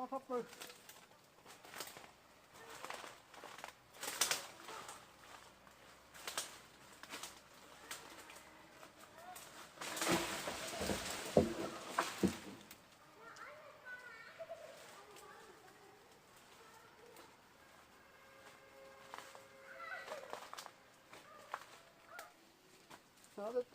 Thab pw. Tus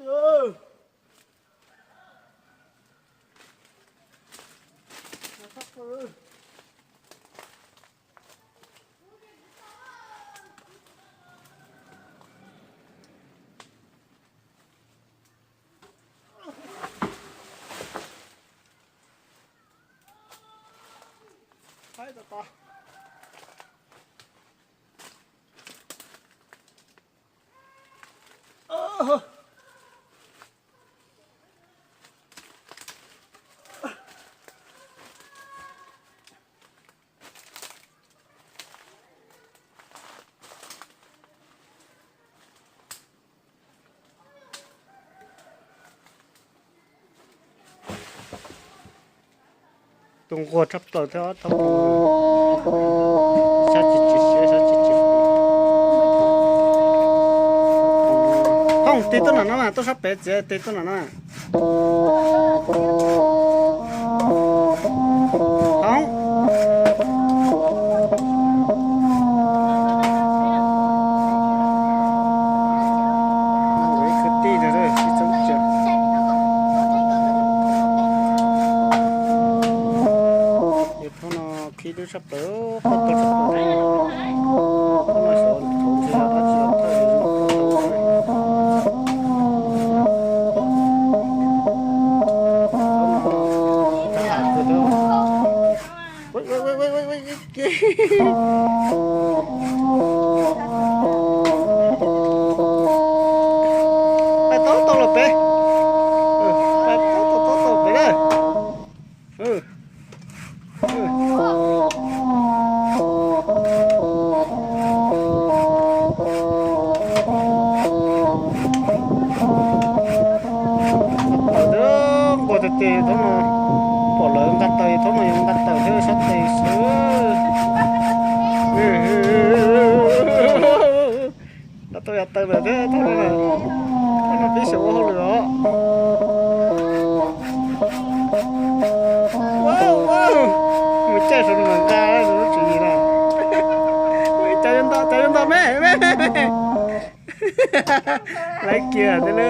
nquag tshaj plaws thiab, sab tsis tsis siab, sab tsis tsis. Hoob, tig tuaj nram no mas, tuaj sab pem txiav tig tuaj nram no. Hoob. Ib kwv tij, thaum no khib dub sab plaws, pob tw sab plaws, thaum no xyov thaum ntxhe dab tsi los thawj. Pais tau tau los pem, pais tau tau pem na. Nquag tiag tiag thaum no, pom lawv nqa taws thaum no yog nqa taws thiab sab tes xwb. Nqa tau yav taws lawm thiab thaum no, thaum no peb xyaum ua hauj lwm os. Mus caij saum no nqa lub tswv yim na. Cas yuav nto, cas yuav nto me me me. Laiv kiag tiag lawm.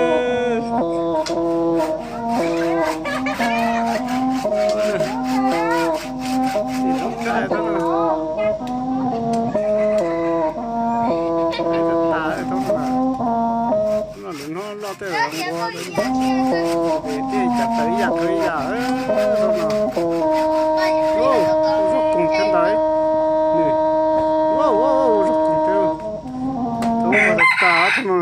Lub no loj tej nquag, tej cas tawv ib yam dhau ib yam no. Zoj koog thiab ntag. Zoj koog thiab. Tus ua tas tas thaum no.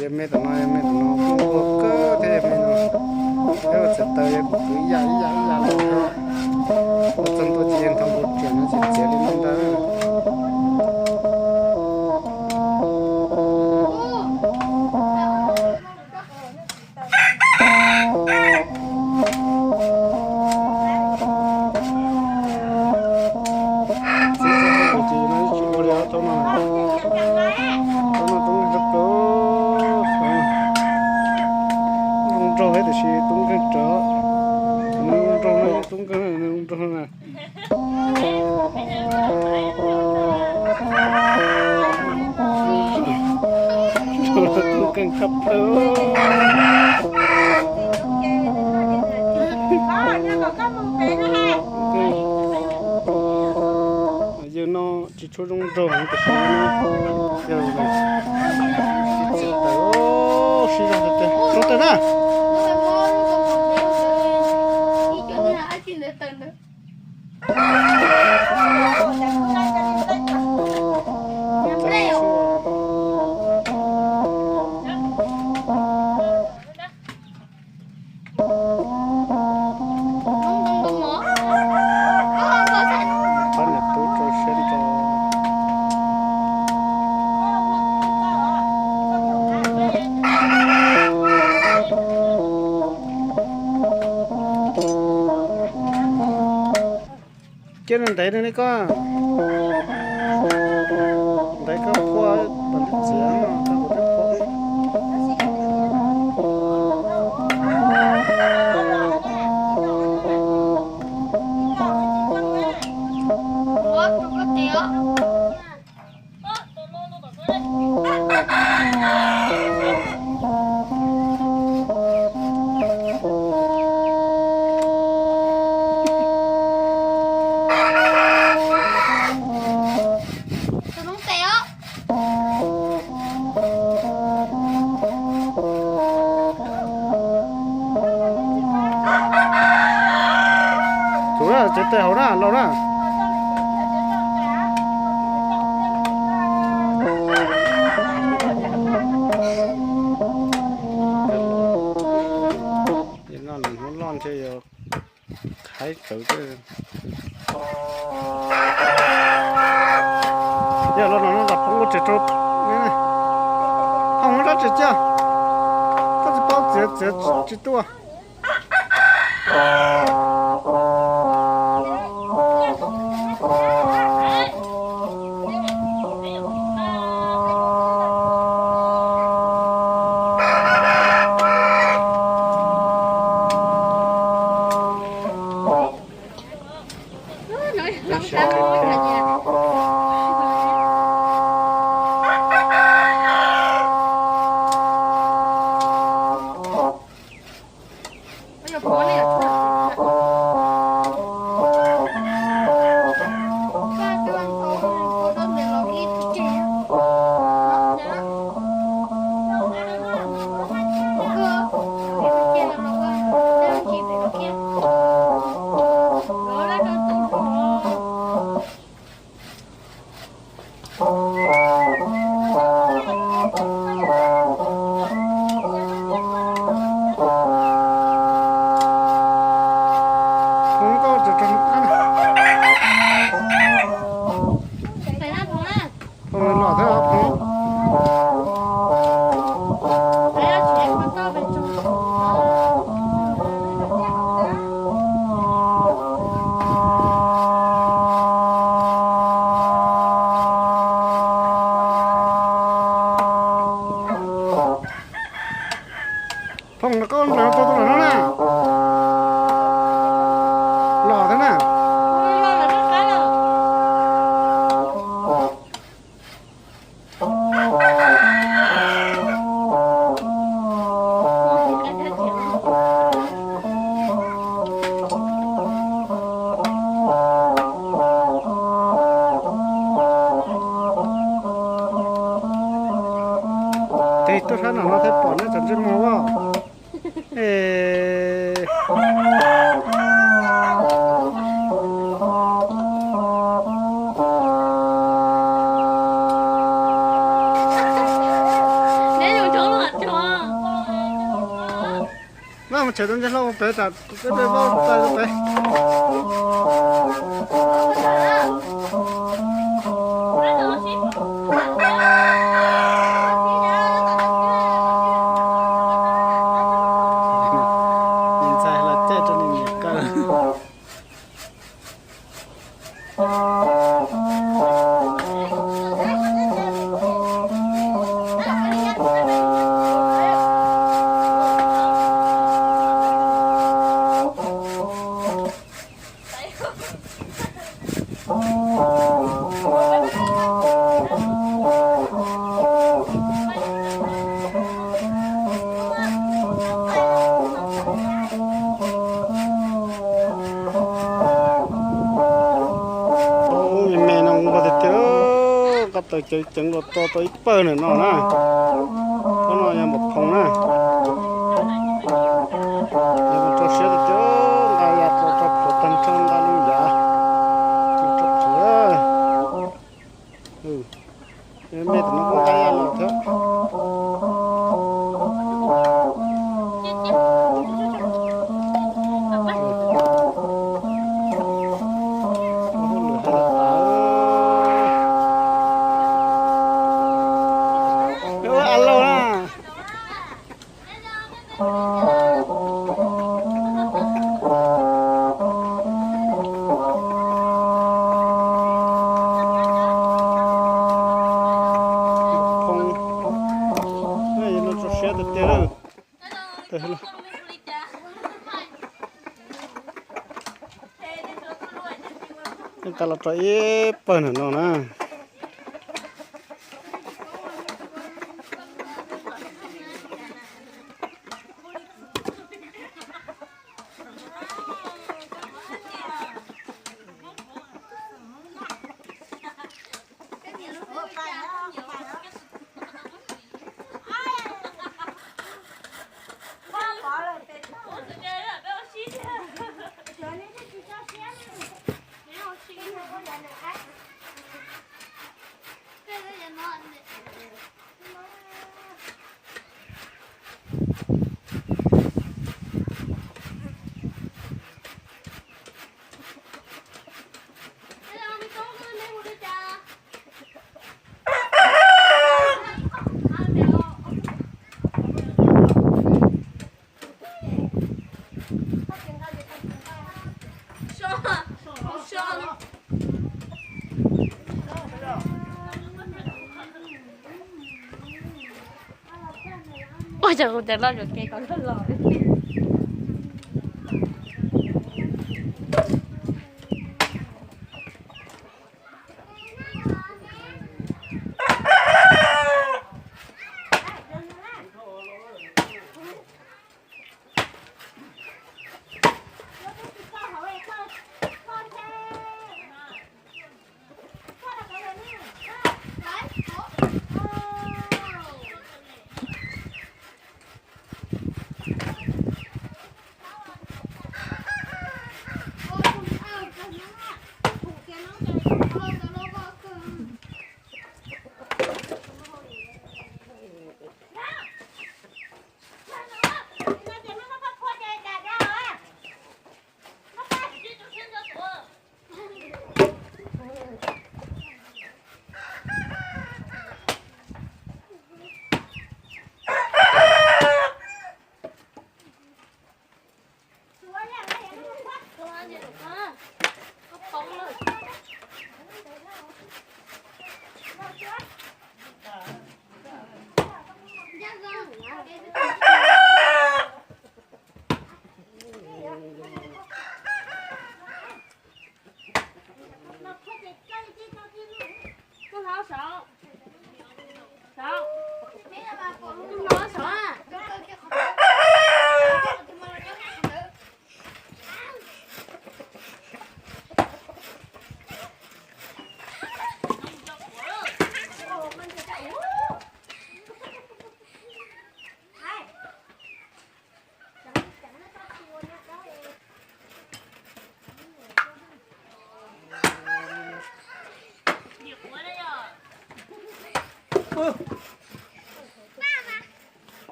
Yog me tom no, yog me tom no kuj nquag kawg thiab yog me no. Thiab ua txhais taws yog kuv kwv ib yam ib yam ib yam los. Ua txog ntua ces yog nthos nkaus riam no ces txiav li no ntag. Txiv tsis ua li thaum no, thaum no tub nkeeg tshaj plaws. Zoo nraug thiab tiam sis tub nkeeg tsawv. Nws zoo nraug no, tub nkeeg nws zoo nraug na. Tub nkeeg tshaj plaws. Yawg no tsis tshua zoo nraug heev tiam sis yawg no sib zog tiag tiag na. Pab niam tub rau siab nrho. Cia ntev ntev no ne koj. Ntev koj quaj. Txiav no, tau kuv tej phooj. Tus tsev tes hauv na, laus na. Yog no nws hnub loj ntshe yog qhaib tawv. Yog los no no nram phoov ua tsev rau, phoov muab rab tsev cia, koj tsis paub txiav txiav tsis tuaj. Phooj, koj nrog tus tus los no na. Los thiab na. Tig tuaj sab no no thiaj pom neb txog ntsej muag as. Noj mus tshem tus ntses hlau pem, tsam peb peb vaub txais rau pem. Ntxhais los caij rau nws niam kaw. Me no nquag tiag tiag, nqa taws ceev ceev los tso tau ib pawg ntawm no na. Qhov no yog npam phoov na. Yog mus rau siab tiag tiag, nqa ya rau rau plhuav tag nrho, nqa loo yav mus rau plhuav. Me tam no kuj nqa ya los thiab. Ua a lauj na. Phoov Tawg, tawg los rau ib pawg no na. Ua cas kuv cov loj yuav kev kom loj los.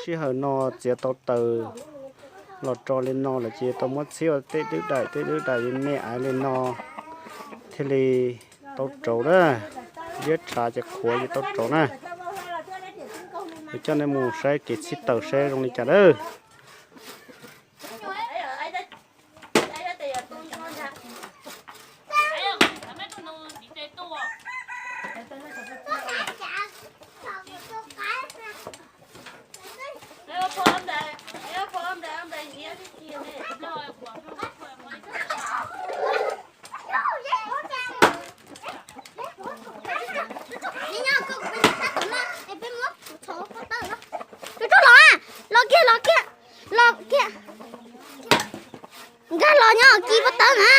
Sij hawm no txiav tau taws los tso li no lawm ces tau muab txhib ua tej dwb daim tej dwb daim me me aiv li no thiaj li tau rauv na. Liab tshav ces qhuav ces tau rauv na. Kuv coj nej mus saib kev txhib taws saib zoo li cas lawm. Tsuag tsuag los, los kiag, los kiag, los kiag. Nkag los nyob kis pob tawb na.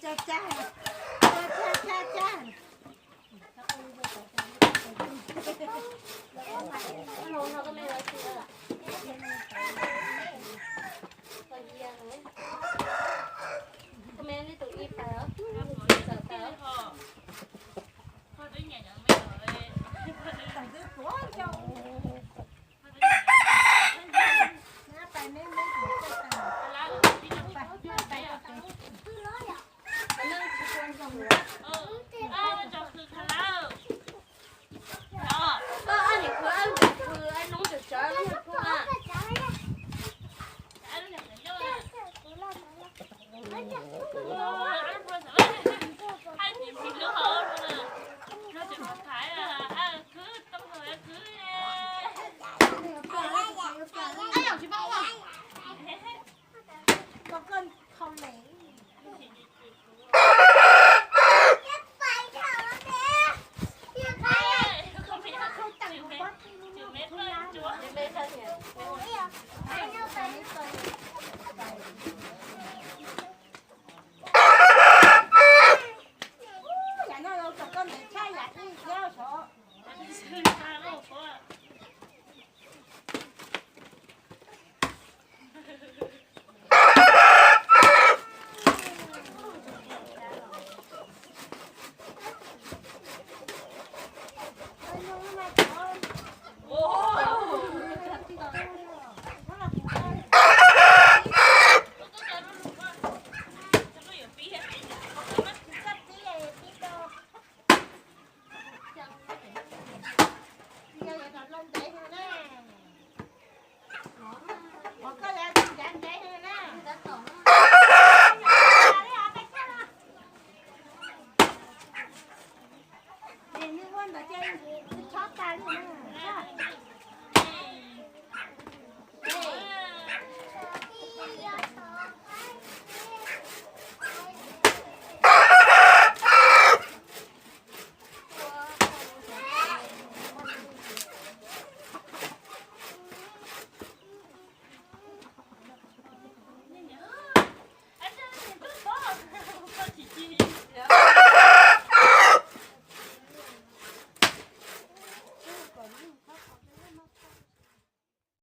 Ca ca, ca ca ca.